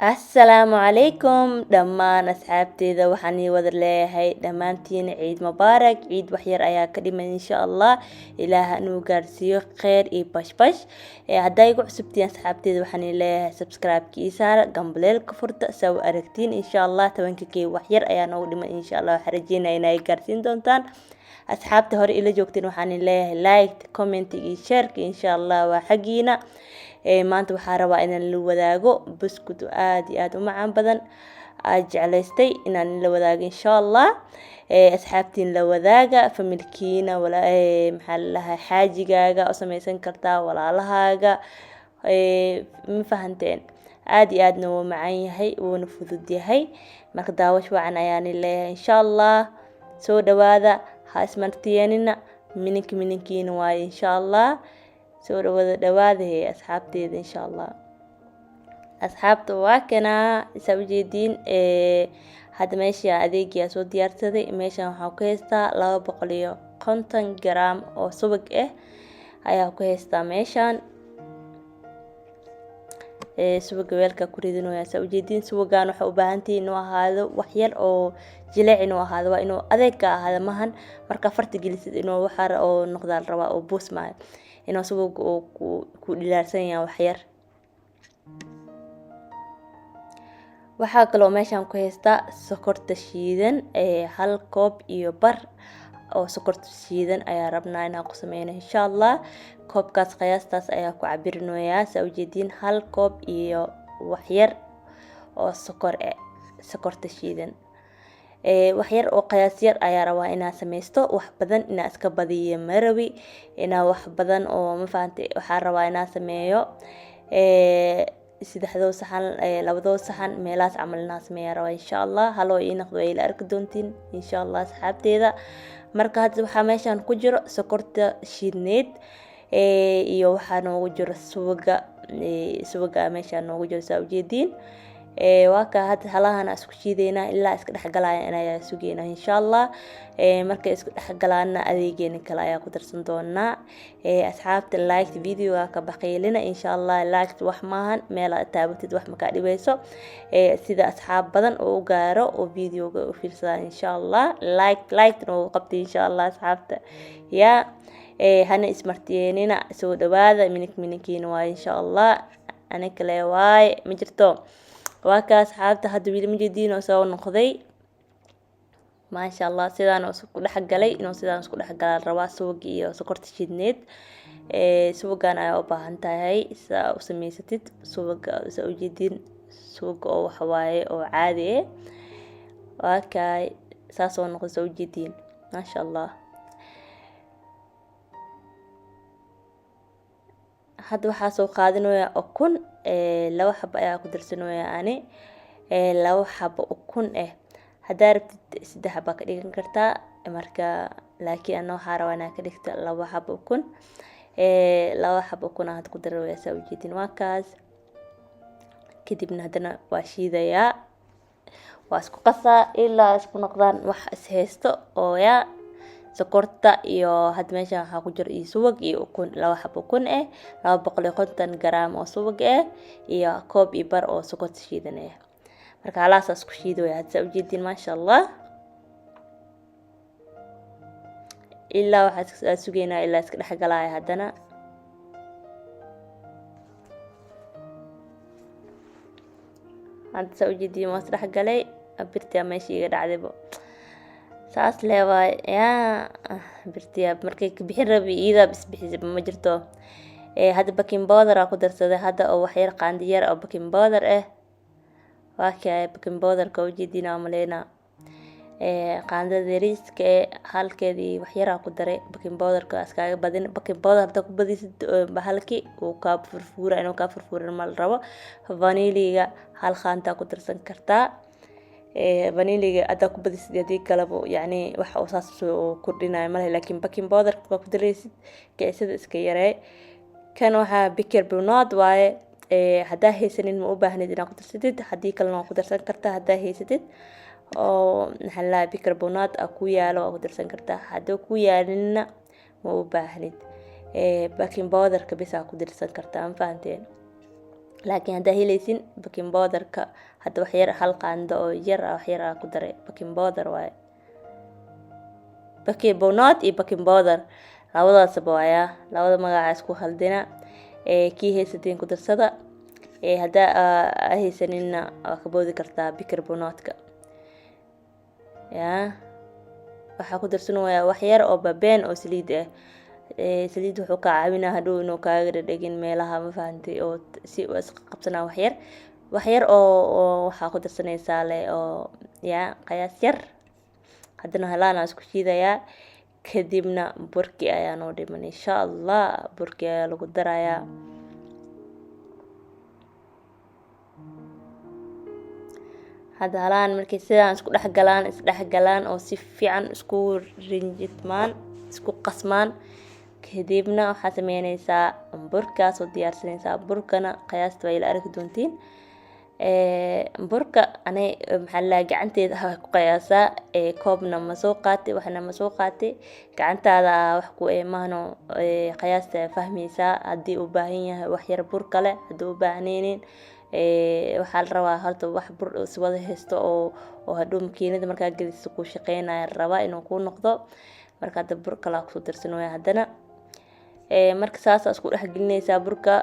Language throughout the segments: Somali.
Assalaamu calaykum dhammaan asxaabteeda. Waxaan ii wada leeyahay dhammaantiin ciid mubaarak. Ciid waxyar ayaa ka dhiman, insha Allah Ilaah inuu gaarsiiyo kheyr iyo bashbash. Haddaa igu cusubtiin asxaabteeda, waxaan ii leeyahay subscribe-ka ii saara, gambaleelka furta saa u aragtiin, insha Allah. 10-ka K waxyar ayaa noogu dhiman, insha Allah. Waxaan rajeynaya inay gaarsiin doontaan. Asxaabta hore ila joogteen, waxaan leeyahay like, comment iyo share-ka, insha Allah, waa xaggiina. Maanta waxaa rabaa inaan la wadaago buskud aada iyo aada u macaan badan aad jeclaystay inaan la wadaago, insha Allah. Asxaabtiin la wadaaga, familkiina, maxaa la dhahaa, xaajigaaga u sameysan kartaa, walaalahaaga, ma fahanteen? Aada iyo aadna wuu macaan yahay, wuuna fudud yahay. Marka daawash wacan ayaan leeyahay, insha Allah. Soo dhawaada, ha ismartiyeenina, mininka mininkiina waaye, insha Allah. Soo dhawada dhawaadahe asxaabteeda, insha Allah. Asxaabta, waa kanaa, isaa ujeediin. Hadda meesha adeegiyaa soo diyaarsaday. Meeshan waxaa ku haystaa 250 gram oo subag ah ayaa ku haystaa meeshan. Subaga weelka ku ridinaya, saa ujeediin. Subagan waxaa u baahantihiin inuu ahaado waxyar oo jileec, inuu ahaado waa inuu adeeg ka ahaado mahan. Markaa farta gelisid inuu waxar oo noqdaa la rabaa oo buusmaayo, inuu subaga uu ku dhilaarsan yahay waxyar. Waxaa kaloo meeshan ku haystaa sokorta shiidan, hal koob iyo bar oo sokorta shiidan ayaa rabnaa inaan ku sameyno, insha Allah. Koobkaas qiyaastaas ayaa ku cabirinayaa, saa ujeediin, hal koob iyo waxyar oo sokor eh, sokorta shiidan. Waxyar oo qiyaas yar ayaa rabaa inaa sameysto. Wax badan inaa iska badiyo ma rabi, inaa wax badan oo, ma fahantay? Waxaa rabaa inaa sameeyo saddexdoo saxan, labadoo saxan meelahaas camal inaa sameeyaa rabaa, insha Allah. Haloo ii noqdo ay la arki doontiin, insha Allah, asxaabteeda. Marka hadda waxaa meeshan ku jiro sokorta shiidneed iyo waxaa noogu jiro subaga. Subaga meeshaan noogu jiro, saa ujeediin. Waa ka hadda halahana isku shiideynaa ilaa iska dhexgalaya ayaa sugeynaa, insha Allah. Markay isku dhexgalaana, adeegeena kale ayaa ku darsan doonaa. Asxaabta, like videoga ka baqiilina, insha Allah. Like wax maahan, meel aad taabatid wax makaa dhibayso, sida asxaab badan oo u gaaro oo videoga u fiirsadaan, insha Allah. Like, like noogu qabtay, insha Allah. Asxaabta yaa hana ismartiyeenina, soo dhawaada, minik mininkiina waaye, insha Allah. Ani kale waaye ma jirto. Waa ka asxaabta, hadda wili majeediin oo soo noqday, maasha Allah. Sidaan isku dhexgalay, inuu sidaan isku dhexgalaa la rabaa subag iyo sokorta shiidneed. Subagan ayaa u baahan tahay sidaa u sameysatid subaga. Saa ujeediin, subaga oo waxa waaye oo caadi ah. Waa kaay, saas oo noqday, saa ujeediin, maasha Allah. Hadda waxaa soo qaadanaya ukun, laba xabo ayaa ku darsanaya ani, laba xabo ukun ah. Haddaa rabtid saddex xaba ka dhigan kartaa marka, laakiin ana waxaa rabaa inaan ka dhigto laba xabo ukun. Laba xabo ukun aan hadda ku daraya, saa ujeedin. Waa kaas. Kadibna haddana waa shiidayaa, waa isku qasaa ilaa isku noqdaan wax is haysto oo yaa sokorta iyo hadda meeshan waxaa ku jira iyo subag iyo ukun, laba xabo ukun ah, 250 gram oo subag ah iyo koob iyo bar oo sokorta shiidan ah. Marka halaasaa isku shiidaya hadda, saa ujeedin, maasha Allah. Ilaa waxaa sugeynaa ilaa iska dhexgalaya haddana. Hadda saa ujeediin, waa isdhexgalay. Birtiyaa meesha iga dhacdaybo, saas leewaay yaa birtiyaa markay ka bixin rabi, iyadaa isbixisay, ma jirto. Hadda baking powder aa ku darsaday hadda, oo waxyar qaandi yar oo baking powder ah. Waa kay baking powderka, ujeediin aan maleynaa. Qaandada yariiska ee halkeedii waxyaraa ku daray baking powderka. Iskaga badin baking powder. Haddaa ku badisid bahalki uu kaa furfuura, inuu kaa furfuurin ma la rabo. Vaniliga hal qaantaa ku darsan kartaa. Vaniliga haddaa ku badisid, hadii kaleba, yacni wax uu saas soo kordhinayo malaha, laakiin baking powderka waa ku daraysid, kicisada iska yaree. Kan waxaa bicarbonate waaye. Haddaa haysanin, ma u baahnid inaad ku darsatid. Haddii kalena waa ku darsan kartaa. Haddaa haysatid oo, maxaa la dhahaa, bicarbonate a ku yaalo, waa ku darsan kartaa. Haddii ku yaalinna, ma u baahnid, baking powderka bis aa ku darsan kartaa, ma fahanteen? Laakiin haddaa helaysin baking powderka, hadda wax yar, hal qaando oo yar ah, wax yar ah ku daray baking powder waaye. Bicarbonate iyo baking powder labadaasba waaya, labada magaca isku khaldina. Kii haysatiin ku darsada, haddaa haysaninna waa ka boodi kartaa bicarbonate-ka. Yaa waxaa ku darsanaya wax yar oo babeen oo saliid ah. Saliid wuxuu kaa caawinaa hadhow inuu kaaga dhadhegin meelaha, ma fahantay? Oo si isqa qabsanaa. Wax yar, wax yar oo waxaa ku darsanaysaa leh oo yaa qayaas yar. Haddana halaana isku shiidayaa, kadibna burki ayaa noo dhiman insha Allah. Burki ayaa lagu darayaa. Hadda halaan markay sidaan isku dhexgalaan, isdhexgalaan oo si fiican isku rinjidmaan, isku qasmaan, kadibna waxaa sameyneysaa burkaasoo diyaarsanaysaa. Burkana qiyaasta waa ila arki doontiin. Burka anay maxaa la gacanteeda ah ku qiyaasaa. Koobna ma soo qaatay, waxna ma soo qaatay, gacantaada wax ku eemahno qiyaasta fahmaysaa. Haddii uu baahan yahay wax yar bur kale, haddii u baahnaynin, waxaa la rabaa horta wax bur iswada haysto oo hadhow makiinada markaa geliso kuu shaqeynaya la rabaa inuu kuu noqdo. Marka hadda bur kalaa kusoo darsanaya haddana. Marka saasa isku dhex gelinaysaa burka.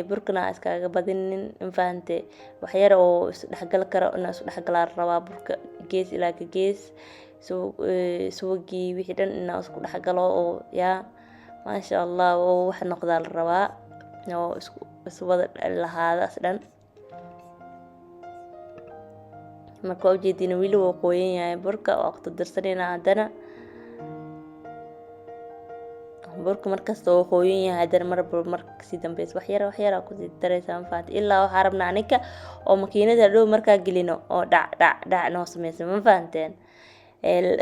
Burkana iskaga badinin, ma fahante? Wax yar oo isdhexgal karo inaa isku dhexgalaa la rabaa burka, gees ilaa ka gees, subagii wixii dhan inaa isku dhexgalo oo yaa maasha Allah oo wax noqdaa la rabaa oo isku iswada lahaada as dhan. Marka waa ujeediina, weli wuu qoyan yahay burka, waa ku darsaneynaa haddana. Burka markasta oo qoyan yahay, haddana marba marka kasii dambeysa wax yar, wax yar aa kusii daraysaa, ma fahanti? Ilaa waxaa rabnaa anika oo makiinada hadhow markaa gelino oo dhac dhac dhac noo sameysa, ma fahanteen?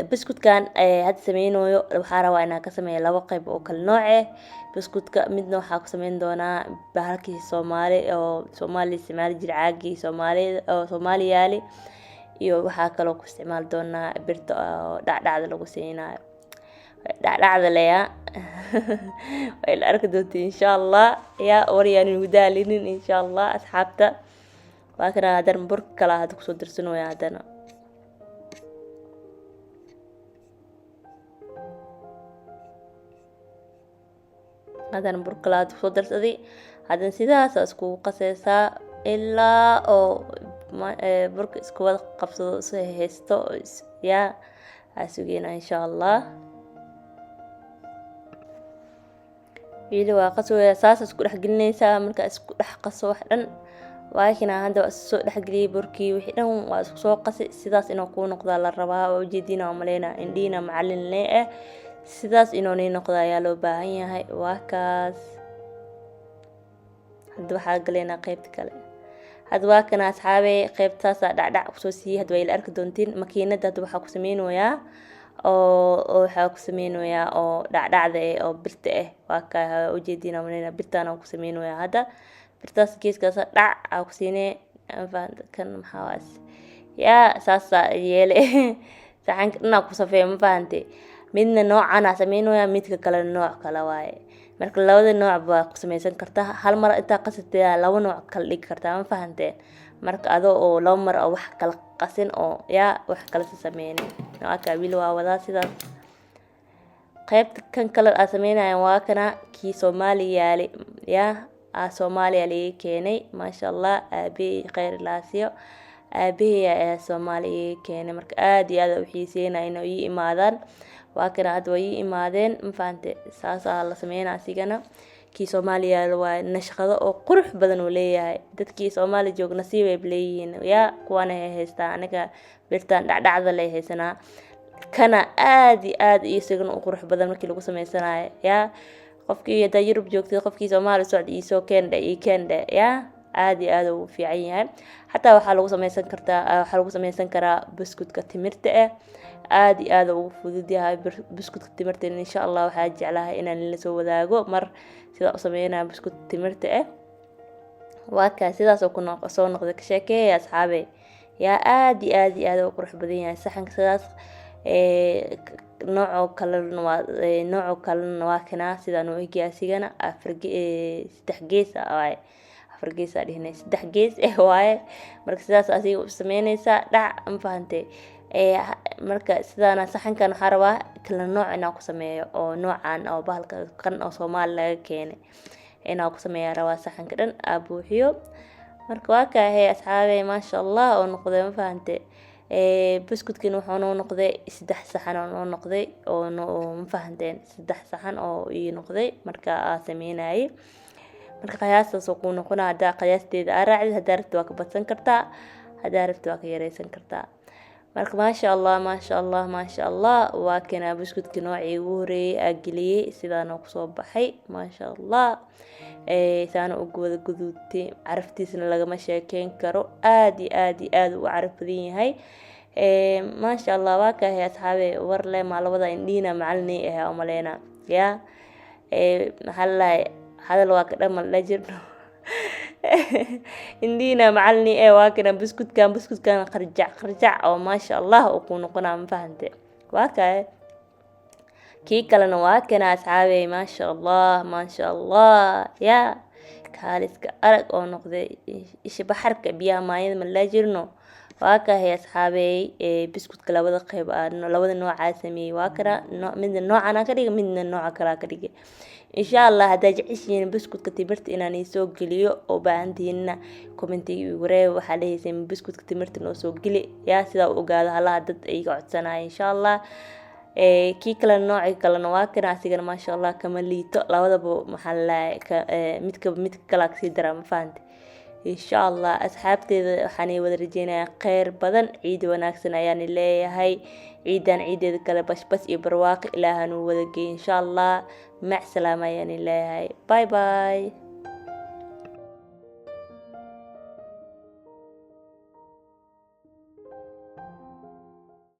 Buskudkan hadda sameynayo waxaa rabaa inaan ka sameeyo laba qayb oo kala nooc ah. Buskutka midna waxaa ku sameyn doonaa bahalkii Soomaali oo Soomaali isticmaali jiray, caagii Soomaali oo Soomaali yaali, iyo waxaa kaloo ku isticmaali doonaa birta oo dhacdhacda lagu siinayo, dhacdhacda leya. Waa ila arki doonta insha Allah. Yaa waryaan igu daalinin insha Allah asxaabta. Waa kana haddana burka kala hadda kusoo darsanooya haddana. Haddana burka kala hadda kusoo darsaday. Haddana sidaas iskugu qaseysaa ilaa oo burka isku wada qabsado, is haysto. Yaa aa sugeynaa insha Allah. Wili waa qasooya, saas isku dhex gelinaysaa. Marka isku dhex qaso wax dhan, waakina hadda waa isku soo dhexgeliyey burkii, wixii dhan waa isku soo qasay. Sidaas inuu kuu noqdaa la rabaa. Waa ujeediina, waa maleynaa indhiina macalin lee ah. Sidaas inuu nii noqdo ayaa loo baahan yahay. Waa kaas. Hadda waxaa galeynaa qeybta kale. Hadda waa kana asxaabe, qeybtaasaa dhacdhac kusoo siiyey. Hadda waa ila arki doontiin makiinada. Hadda waxaa ku sameynayaa oo waxaa ku sameynayaa oo dhacdhacda eh oo birta ah. Waa kaa ujeediina maleyna, birtaana ku sameynayaa hadda. Birtaas geeskaas dhac aa ku siinee, kan maxaa waas yaa saasaa yeele, saxanka dhanaa ku safeeya, ma fahantay? Midna noocan aa sameynaya, midka kale nooc kale waaye. Marka labada nooc baa ku sameysan kartaa hal mar. Intaa qasatay laba nooc kala dhigi kartaa, ma fahanteen? Marka adoo oo laba mar oo wax kala qasin oo yaa wax kala sameynin. Waa kaa, wiil waa wadaa sidaas. Qaybta kan kale aa sameynayan waa kana kii Soomaali yaali yaa aa Soomaaliya laga keenay, maasha Allah. Aabahey kheyr ilaasiyo, aabahey ayaa Soomaaliya iga keenay. Marka aad iyo aad u xiiseynaya inay ii imaadaan. Waa kana, hadda waa ii imaadeen, ma fahante? Saasaa la sameynaa asigana. Kii Soomaaliya yaalo waa nashqado oo qurux badan uu leeyahay. Dadkii Soomaali joog nasiib ay leeyihiin, yaa kuwana ay haystaa. Aniga birtaan dhacdhacda lay haysanaa. Kana aad iyo aad isagana u qurux badan markii lagu sameysanayo. Yaa qofkii haddaa Yurub joogtay, qofkii Soomaali socda, iisoo keendhe, ii keendhe. Yaa aad iyo aad ugu fiican yahay. Xataa waxaa lagu sameysan kartaa, waxaa lagu sameysan karaa buskutka timirta ah. Aad iyo aad ugu fudud yahay buskutka timirta. Insha Allah waxaa jeclahay inaan la soo wadaago mar sida u sameynaya buskut timirta ah. Waa kaa, sidaas oo ku soo noqday. Ka sheekeeya asxaabe. Yaa aad iyo aad iyo aad u qurux badan yahay saxanka sidaas. Noocoo kalena waa, noocoo kalena waa kanaa. Sidaan u egyahay asigana afar, saddex gees ah waaye. Afar gees aa dhihnay, saddex gees eh waaye. Marka sidaas asiga u sameyneysaa dhac, ma fahantay? Marka sidaana saxankan waxaa rabaa kala nooc inaan ku sameeyo, oo noocan oo bahalka kan oo Soomaali laga keenay inaan ku sameeya rabaa, saxanka dhan aa buuxiyo. Marka waa kaahe, asxaabey, maasha Allah oo noqday, ma fahante? Buskudkin wuxuu noo noqday saddex saxan oo noo noqday oo, ma fahanteen? Saddex saxan oo ii noqday marka aa sameynayay. Marka qiyaastaas oo kuu noqona haddaa qiyaasteeda aa raacdid. Haddaa rabtid waa ka badsan kartaa, haddaa rabtid waa ka yareysan kartaa. Marka maasha Allah, maasha Allah, maasha Allah. Waa kanaa buskudka noocii ugu horeeyay aa geliyey, sidaana kusoo baxay, maasha Allah. Saana ugu wada guduudtay, caraftiisana lagama sheekeyn karo, aad iyo aad iyo aad u caraf badan yahay, maasha Allah. Waa kahay, asxaabe, war le maa labada indhiina macalinay ah umaleyna ya. Maxaa lalahay, hadal waa ka dhamal la jirno, indhiina macalini ee. Waa kana buskudkan, buskudkan qarjac qarjac oo maasha Allah uu ku noqonaa, ma fahante? Waa kahay. Kii kalena waa kana, asxaabey, maasha Allah, maasha Allah. Ya kaaliska arag oo noqday, isha baxarka biyaha maayada ma la jirno. Waa kahay, asxaabey, buskudka labada qeyb, labada noocaa sameeyey waa kana. Midna noocan aan ka dhigay, midna nooca kale aan ka dhigay. Insha Allah haddaa jeceshihiin buskudka timirta inaan soo geliyo oo baahantihiinna, commentiga igu reeb. Waxaa dhahayseen buskudka timirta noo soo geli, yaa sidaa u ogaado halaha dad iga codsanaya, insha Allah. Kii kalena, noocii kalena waa kana, asigana maasha Allah kama liito labadaba. Maxaa lalahay, midka midka kalaa kasii daraa, ma fahante? Insha Allah, asxaabteeda, waxaan wada rajeynayaa kheyr badan, ciid wanaagsan ayaan leeyahay. Ciidan ciideeda kale bashbas iyo barwaaqo Ilaahanuu wada geey, insha Allah. Mac salaama ayaan leeyahay, bye bye.